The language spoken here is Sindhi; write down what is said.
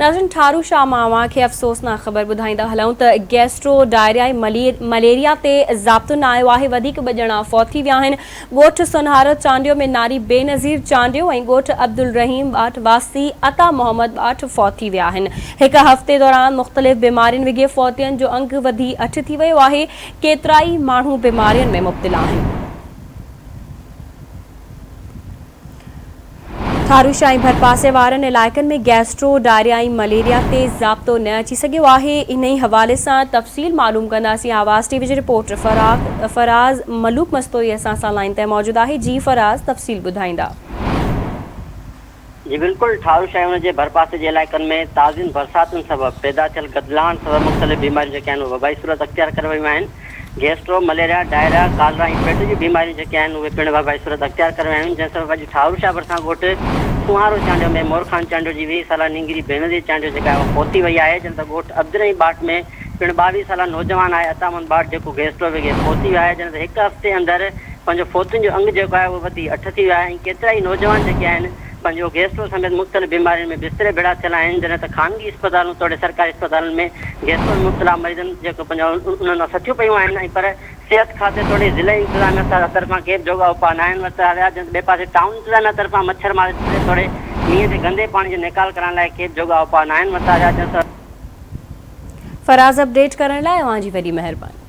ناظرين ٺارو شاهه مان اوهان کي افسوسناڪ خبر ٻڌائيندا هلون ته گيسٽرو ڊائريا ۽ مليريا تي ضابطو نه آيو آهي وڌيڪ ٻه ڄڻا فوت ٿي ويا آهن ڳوٺ سونهارو چانڊيو ۾ ناري بينظير چانڊيو ۽ ڳوٺ عبدالرحيم ٻاٺ واسي عطا محمد ٻاٺ فوت ٿي ويا آهن هڪ هفتي دوران مختلف بيمارين وگهي فوتين جو انگ وڌي اٺ ٿي ويو آهي ڪيترائي ماڻهو بيمارين ۾ مبتلا آهن. ٺاروشاه ۽ ڀرپاسي وارن علائقن ۾ گيسٽرو، ڊائريا ۽ مليريا تي ضابطو نه اچي سگهيو آهي، انهي حوالي سان تفصيل معلوم ڪنداسين، آواز ٽي وي جي رپورٽر فراز ملوڪ مستوئي اسان سان لائين تي موجود آهي، جي فراز تفصيل ٻڌائيندا. جي بلڪل ٺاروشاه ۽ ان جي ڀرپاسي جي علائقن ۾ تازين برساتن سبب پيدا ٿيل گدلاڻ سبب مختلف بيماريون جيڪي آهن اهي وبائي صورت اختيار ڪري ويون آهن، گيسٽرو، مليريا، ڊائريا، ڪالرا ۽ پيٽ جون بيماريون جيڪي آهن اهي پڻ وبائي صورت اختيار ڪري ويون آهن جنهن سبب اڄ ٺاهور شاهه ڀرسان ڳوٺ سونهارو چانڊيو ۾ مور خان چانڊيو جي 20 سالا نينگري بينظير چانڊيو جيڪا آهي اها فوت ٿي وئي آهي جڏهن ته ڳوٺ عبدالرحيم ٻاٽ ۾ پڻ 22 سالا نوجوان آهي عطا محمد ٻاٽ جيڪو گيسٽرو وگهي فوت ٿي ويو آهي جڏهن ته هڪ هفتي اندر پنهنجو فوتين جو انگ جيڪو آهي اهو وڌي اٺ ٿي ويو آهي ۽ ڪيترائي نوجوان جيڪي آهن پنهنجو گيسٽرو سميت مختلف بيمارين ۾ بستري ڀيڙا ٿيل آهن جڏهن ته خانگي اسپتالون توڙي سرڪاري اسپتالن ۾ گيسٽرو ۾ مبتلا مريضن جيڪو پنهنجا انهن مان سٿيون پيون آهن ۽ پر صحت کاتي توڙي ضلعي انتظاميا طرفان ڪي به جوڳا اپاء ناهن ورتا ويا جڏهن ته ٻئي پاسي ٽائون انتظاميا طرفان مڇر مار اسپري توڙي مينهن جي گندي پاڻي جو نيڪال ڪرائڻ لاء ڪي به جوڳا اپاء ناهن ورتا ويا جنهن سبب فراز اپڊيٽ ڪرڻ لاء اوهان جي وڏي مهرباني.